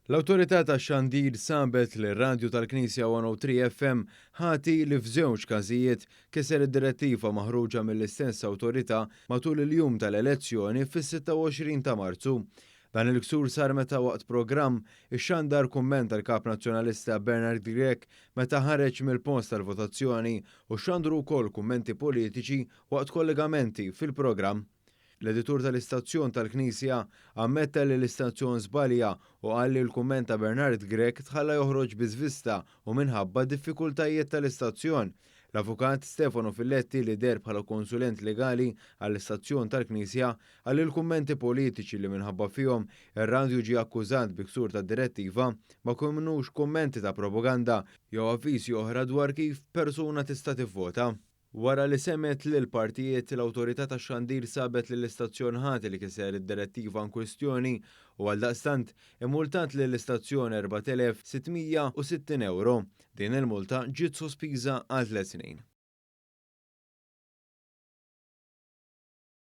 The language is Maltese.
L-Awtorità tax-Xandir sabet lir-radju tal-Knisja 103 FM ħati li f'żewġ każijiet kiser id-direttiva maħruġa mill-istess awtorità matul il-jum tal-elezzjoni fis-26 ta' Marzu. Dan il-ksur sar meta waqt programm ixxandar kumment tal-Kap Nazzjonalista Bernard Grech meta ħareġ mill-post tal-votazzjoni u xandru wkoll kummenti politiċi waqt kollegamenti fil-programm. L-editur tal-istazzjon tal-Knisja ammetta li l-istazzjon żbalja u qal li l-kumment ta' Bernard Grech tħalla joħroġ bi żvista u minħabba diffikultajiet tal-istazzjon. L-Avukat Stefano Filletti li deher bħala konsulent legali għall-istazzjon tal-Knisja qal li l-kummenti politiċi li minħabba fihom ir-radju ġie akkużat bi ksur tad-direttiva ma kinux kummenti ta' propaganda jew avviżi oħra dwar kif persuna tista' tivvota. Wara li semgħet lill-partijiet, l-Awtorità tax-Xandir sabet lill-istazzjon ħati li kiser id-direttiva inkwistjoni u għaldaqstant immultat lill-istazzjon 4,660 ewro. Din il-multa ġiet sospiża għal tliet snin.